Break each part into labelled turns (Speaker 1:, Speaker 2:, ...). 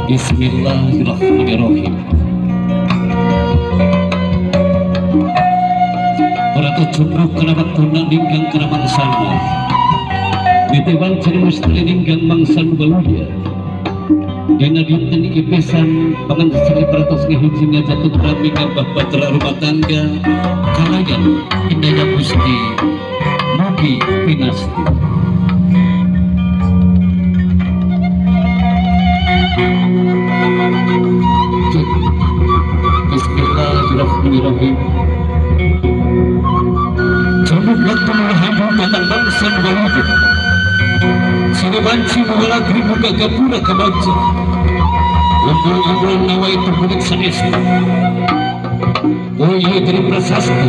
Speaker 1: Bismillahirrahmanirrahim. Ora jumruk kana waktuna ninggang kana mangsana. Nitiwan jeneng mustri ninggang mangsan baluya. Dina dinten iki pisan pangan sesali pratos ngahiji ngajatut rami ngambah bahtera rumah tangga kalayan indaya Gusti mugi pinasti. Bismillahirrahmanirrahim. Jumruk waktu merahayu datang bangsa baluya. Sini banci mugalagri muka gapura kabaca. Umbul-umbul nawa itu kulit sanestu. Boye dari prasasti.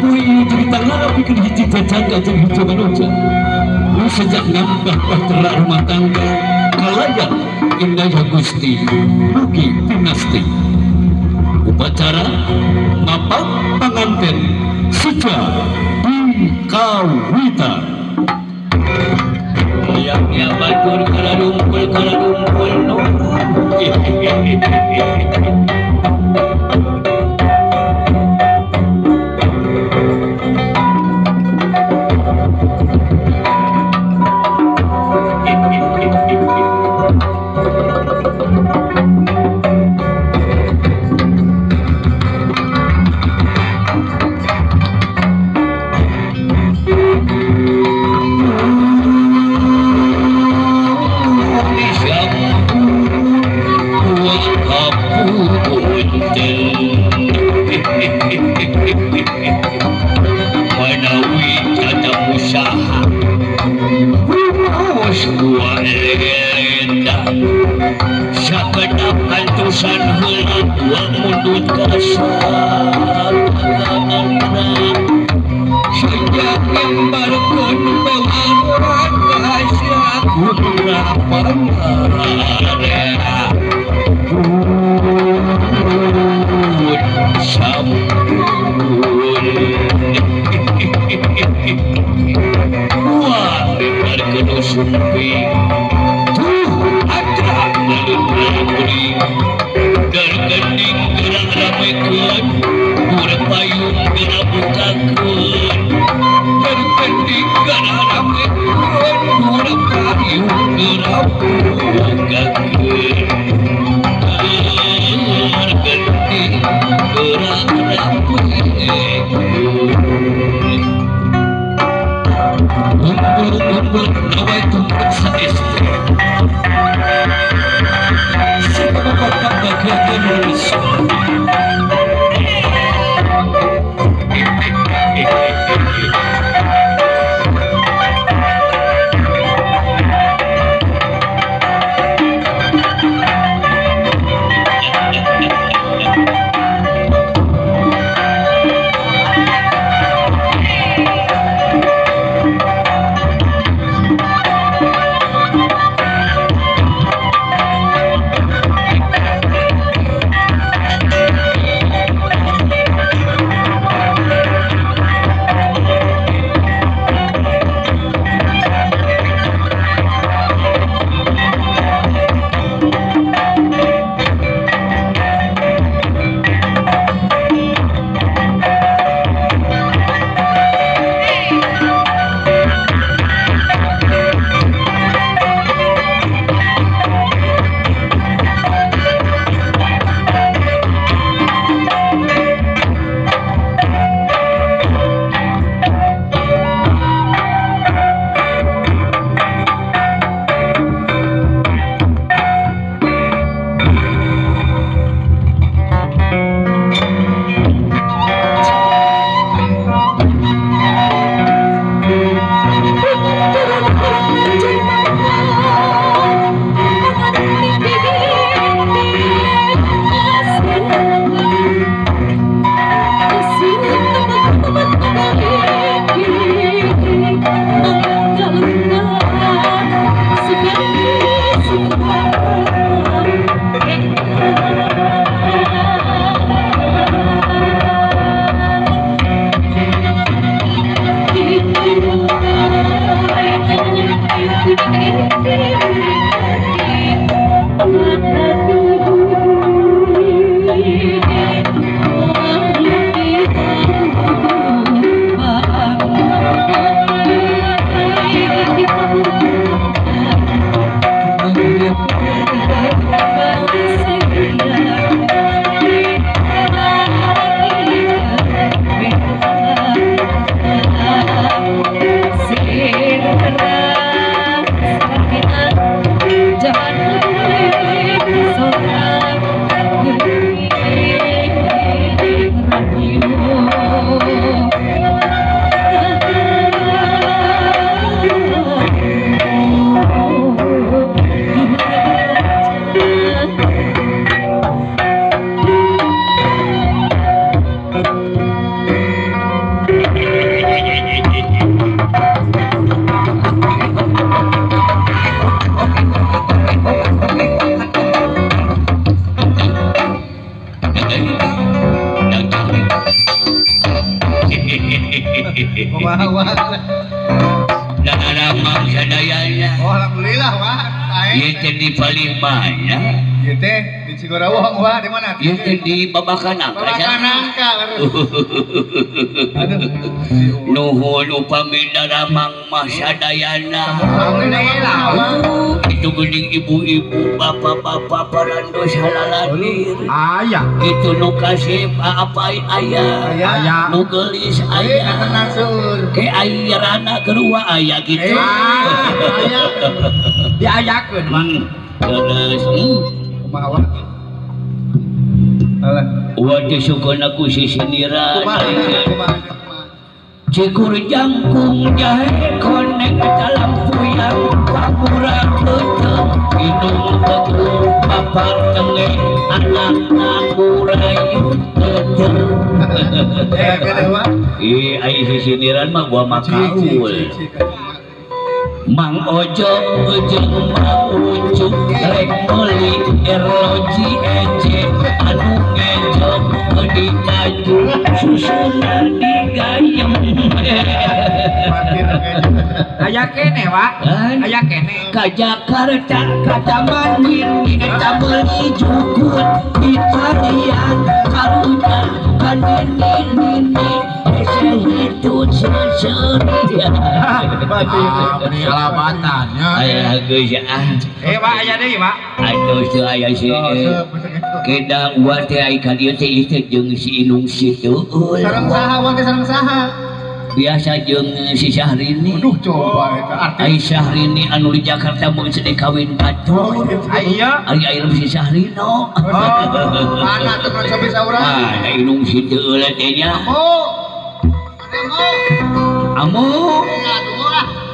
Speaker 1: Boye dari tangara bikin hiji jajangka jeung hiji manusia. Nu sejak nambah bahtera rumah tangga kalayan indaya Gusti mugi pinasti. Upacara mapak panganten sejak dikawitan. Layaknya batur kala dumpul no.
Speaker 2: Kumaha Wa?
Speaker 1: Daramang sadayana.
Speaker 2: Oh, alhamdulillah Wa.
Speaker 1: Ieu teh di palih mana?
Speaker 2: Ieu teh di Cigurawang Wa, di mana?
Speaker 1: Ieu teh di Babakan Nangka.
Speaker 2: Babakan Nangka. Aduh.
Speaker 1: Nuhun upami daramang mah sadayana.
Speaker 2: Alhamdulillah Wa.
Speaker 1: Itu geuning ibu-ibu, bapak-bapak parantos halaladir.
Speaker 3: Aya.
Speaker 1: Itu nu kasep apa aya.
Speaker 3: Aya.
Speaker 1: Nu geulis aya.
Speaker 2: Tenang seueur.
Speaker 1: Ke aya rana kerua aya gitu.
Speaker 2: Aya.
Speaker 3: Diayakeun Mang.
Speaker 1: Terus
Speaker 2: kumaha Wa? Alah.
Speaker 1: Wa teh sukuna ku sisindira.
Speaker 2: Kumaha?
Speaker 1: Cikur jangkung jahe konek dalam puyang pamura keuteung hidung tegur papar tengeh anak ngurayu teuteung. Ih, ai sisindiran mah gua mah kaul. Mang Ojo jeung Mang Ucuk rek meuli erloji ece anu ngejok di kaju susuna digayem.
Speaker 3: Aya kene Wa, aya kene.
Speaker 1: Ka Jakarta ka Taman Mini eta meuli jukut Italian karunya ka nini-nini hese hitut seuseuri.
Speaker 3: Beli alamatannya.
Speaker 1: Aya geus ah.
Speaker 3: Wa aya deui Wa.
Speaker 1: Aduh teu aya sih. Kedah uang teh ai ka dieu teh ieu teh jeung si Inung Situeul.
Speaker 2: Sareng saha Wa teh sareng saha?
Speaker 1: Biasa jeung si Syahrini.
Speaker 2: Aduh coba eta artis.
Speaker 1: Ai Syahrini anu di Jakarta mun sedih kawin batur.
Speaker 3: Ai ieu
Speaker 1: ai ai si Syahrino.
Speaker 2: Oh, mana tuh nu cobi saurang?
Speaker 1: Ah, da Inung Situeul teh nya.
Speaker 2: Amu.
Speaker 1: Amu.
Speaker 2: Amu.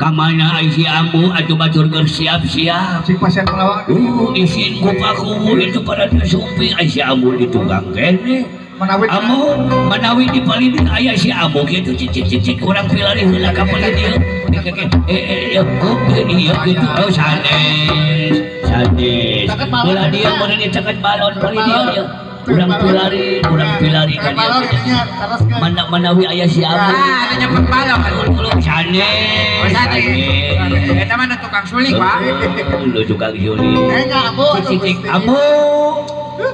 Speaker 1: Kamana ai si Ambu atuh batur keur siap-siap.
Speaker 2: Cik pasien pelawak.
Speaker 1: Isin ku paku itu pada sumping ai si Ambu di tukang kene.
Speaker 2: Manawi
Speaker 1: Ambu manawi di palidin aya si Ambu kitu cik cik cik cik urang pilari heula ka palidin. Ieu kitu oh sanes. Sanes. Heula dieu mun caket balon palidin ieu. Urang pilari ka dieu. Manawi aya si Ambu.
Speaker 3: Ah, nyepet balon
Speaker 1: sanes.
Speaker 3: Sanes. Eta mah tukang suling, Pak.
Speaker 1: Lu tukang suling.
Speaker 2: Ambu
Speaker 1: cik Ambu.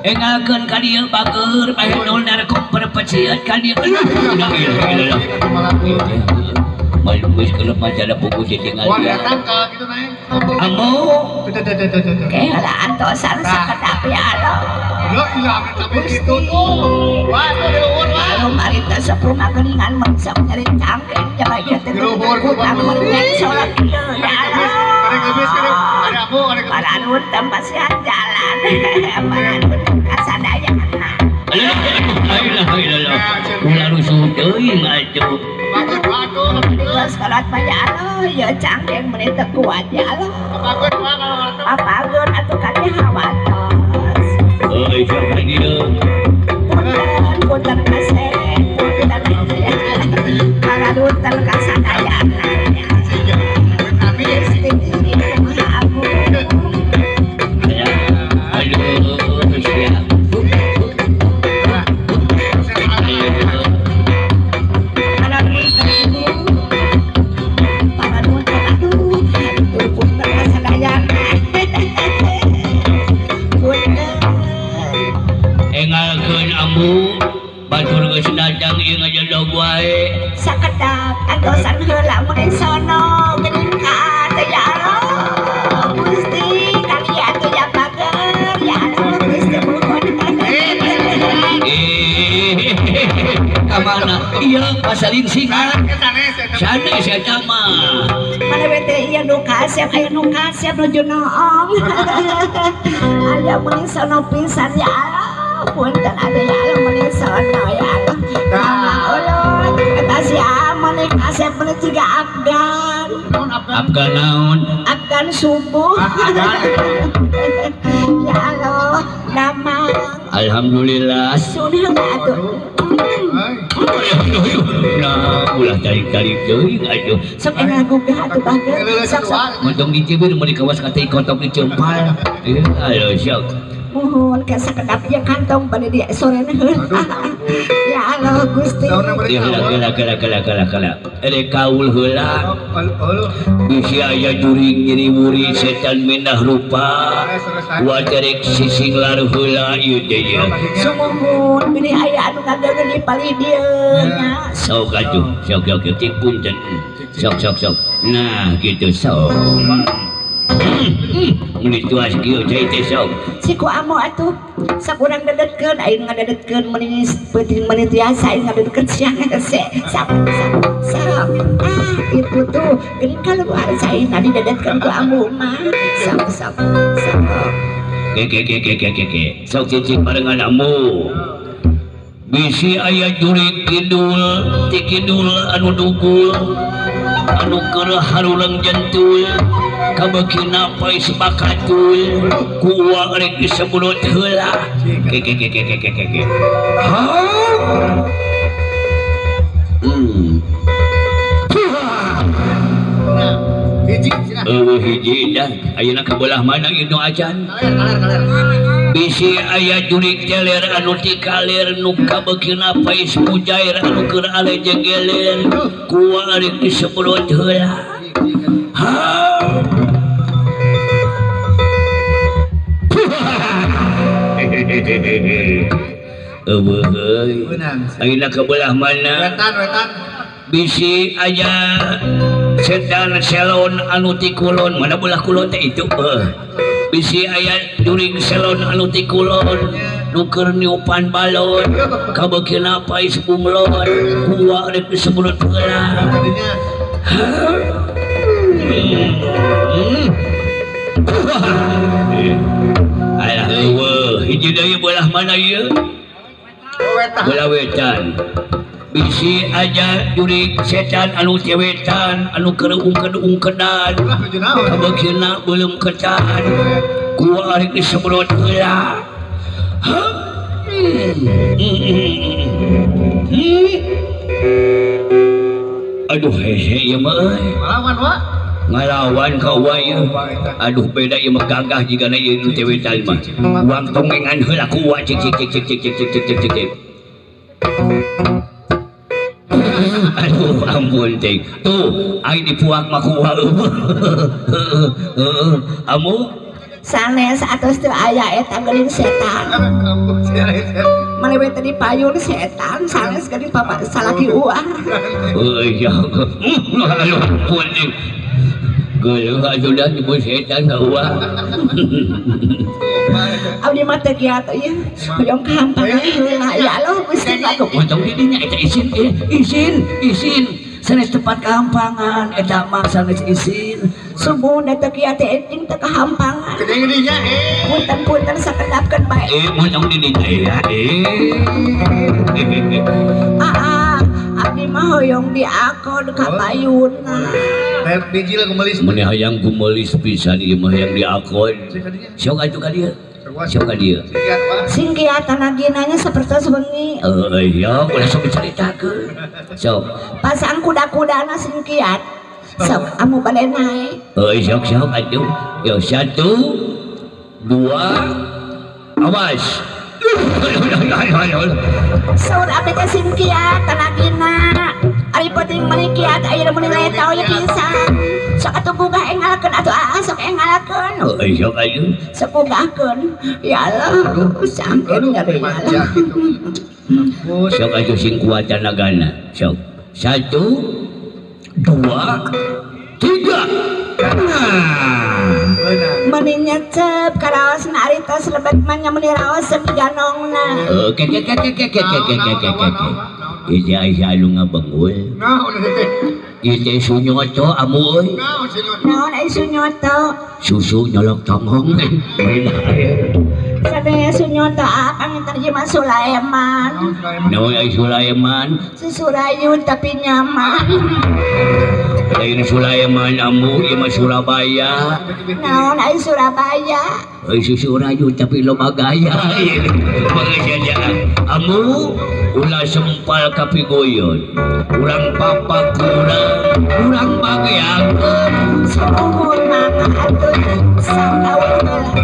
Speaker 1: Engalkeun ka dieu bageur bae narkom perpecian ka dieu. Malu geus keuleuh maca buku tinggal.
Speaker 2: Wah, datang ka kitu naik.
Speaker 1: Ambu.
Speaker 4: Kela antosan sakedap ya Allah.
Speaker 2: Ya ilah tapi kitu tuh. Wah, tuh di luhur wah.
Speaker 4: Lalu marita sepuluh geuningan mengsep nyeri cangkeng jaga ieu teh.
Speaker 2: Di luhur ku
Speaker 4: mendeng salat ieu ya Allah.
Speaker 2: Ada geus ada Ambu, ada geus.
Speaker 4: Paranun tempasian jalan. Paranun kasadayana.
Speaker 1: La ilaha illallah. Ulah rusuh teuing atuh.
Speaker 2: Bagus atuh.
Speaker 4: Geus kalat mah ya Allah, ya cangkeng meni teu kuat ya Allah.
Speaker 2: Papageun mah kalau
Speaker 4: papageun atuh ka dieu hawatos.
Speaker 1: Euy, siapa dieu?
Speaker 4: Punten, punten kaseh, punten ya. Paranun kasadayana. Sakedap antosan heula mun sono geuning ka teh ya Allah Gusti kali atuh ya bager ya Allah Gusti muhun.
Speaker 1: Ka mana ieu pasalin singan sanes eta mah
Speaker 4: mana we teh ieu nu kasep aya nu kasep nuju noong aya mun sono pisan ya Allah punten atuh ya Allah mun sono ya Allah. Allah eta si Amon kasep mun jiga Afgan.
Speaker 1: Afgan naon?
Speaker 4: Afgan subuh. Ya Allah, damang.
Speaker 1: Alhamdulillah.
Speaker 4: Sunah atuh.
Speaker 1: Nah, ulah tarik-tarik teuing atuh.
Speaker 4: Sok engagugah atuh bager. Sok sok.
Speaker 1: Mun tong dicibir mun dikawas ka teh kotok dicempal. Ayo sok.
Speaker 4: Muhun ke sakedap ieu kantong bade di soreun heula. Ya Allah Gusti.
Speaker 1: Gela gela gela gela gela. Ere kaul heula. Bisi aya juring nyeri wuri setan minah rupa. Wajarek sisinglar heula ieu teh ieu.
Speaker 4: Sumuhun bilih aya anu ngadeungeun di palih dieu nya.
Speaker 1: Sok atuh, sok sok cik punten. Sok sok sok. Nah gitu sok. Meni tuas kieu cai teh sok.
Speaker 4: Si ku amo atuh sakurang dedetkeun aing ngadedetkeun meni peuting meni tiasa aing ngadedetkeun siang hese. Sap sap sap. Ah itu tuh geuning kaluar cai tadi dedetkeun ku ambu mah. Sap sap sap.
Speaker 1: Ke ke ke ke ke ke ke. Sok cicing barengan ambu. Bisi aya jurig kidul ti kidul anu dugul anu keur harulang jantul kabeukina pais bakatul ku uang rek disebut heula ke ke ke ke ke ke ke. Ha
Speaker 2: hiji cenah.
Speaker 1: Eueuh hiji dah ayeuna ka belah mana ieu nu acan?
Speaker 2: Kaler kaler kaler.
Speaker 1: Bisi aya jurig teler anu ti kaler nu kabeukina pais mujair anu keur ale jegeler ku uang rek disebut heula. Ha eueuh euy. Ayeuna ka belah mana?
Speaker 2: Wetan wetan.
Speaker 1: Bisi aya setan selon anu ti kulon, mana belah kulon teh itu eueuh. Bisi aya jurig selon anu ti kulon nu keur niupan balon kabeukina pais bunglon ku uang rek disebut heula. Alah eueuh hiji deui belah mana ieu? Belah wetan. Bisi aja jurig setan anu ti wetan anu keur ungked-ungkedan kabeukina beuleum ketan ku arek disemprot heula. Aduh hese ieu mah euy.
Speaker 2: Ngalawan wa?
Speaker 1: Ngalawan ka wa ieu. Aduh beda ieu mah gagah jigana ieu nu teh wetan mah. Uang tongengan heula ku wa cik cik cik cik cik cik cik cik cik. Aduh ampun teh. Tuh aing dipuak mah ku wa. Amu
Speaker 4: sanes atos teu aya eta geuning setan. Mane we tadi payun setan sanes geuning papa salaki uang.
Speaker 1: Heuh ya. Aduh ampun teh. Geuleuh atuh da nyebut setan ka uang.
Speaker 4: Abdi mah teu kiat ieu. Hoyong kahampang heula ya Allah Gusti aku.
Speaker 1: Untung di dinya eta isin isin isin sanes tempat kahampangan eta mah sanes isin.
Speaker 4: Subuh teu kiat teh enjing teu kahampangan.
Speaker 2: Geuning dinya eh.
Speaker 4: Punten-punten sakedapkeun bae.
Speaker 1: Mun di dinya ya eh.
Speaker 4: Aa, abdi mah hoyong diakon ka payunna.
Speaker 2: Layar biji lah gumelis.
Speaker 1: Mun hayang gumelis pisan ieu mah hayang diakon. Sok atuh ka dieu. Sok ka dieu.
Speaker 4: Sing kiat tanaginanya sapertos wengi.
Speaker 1: Heuh ya, ulah sok dicaritakeun. Sok.
Speaker 4: Pasang kuda-kudana sing kiat. Sok amu bade naek.
Speaker 1: Heuh sok sok atuh. Yo 1 2 awas.
Speaker 4: Saur abdi teh sing kiat tanagina. Ari penting meuni kiat ayeuna meuni lain tau ieu pisan. Sok atuh bugah engalkeun atuh aa sok engalkeun.
Speaker 1: Heuh sok atuh.
Speaker 4: Sok bugahkeun. Ya Allah, sangkeun ya Allah.
Speaker 1: Sok atuh sing kuat tanagana. Sok. 1 2 3. Nah.
Speaker 4: Meni nyecep karaosna ari tos lebet mah nya meuni raoseun ganongna.
Speaker 1: Oke ke ke ke ke ke ke ke ke ke. Ieu aya anu ngabengul.
Speaker 2: Naon teh?
Speaker 1: Ieu teh sunyoto amu euy.
Speaker 2: Naon sunyoto?
Speaker 4: Naon ai sunyoto?
Speaker 1: Susu nyolok tonggong.
Speaker 4: Sadaya sunyoto akang terjemah Sulaiman.
Speaker 1: Naon ai Sulaiman?
Speaker 4: Susu rayun tapi nyaman.
Speaker 1: Lain Sulaiman amu ieu mah Surabaya.
Speaker 4: Naon ai Surabaya?
Speaker 1: Euy susu rayun tapi loba gaya. Amu ulah sempal kapigoyon. Urang papak urang, urang bageakeun.
Speaker 4: Sumuhun mangga atuh sangkaul heula.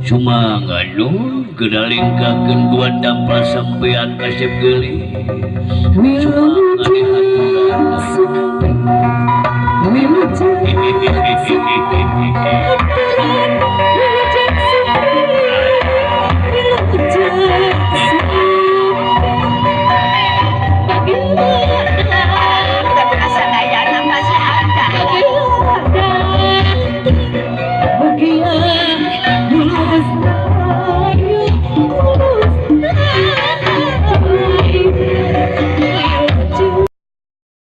Speaker 1: Sumangga nun gedalingkakeun dua dampal sampean kasep geulis. Sumangga dihaturan.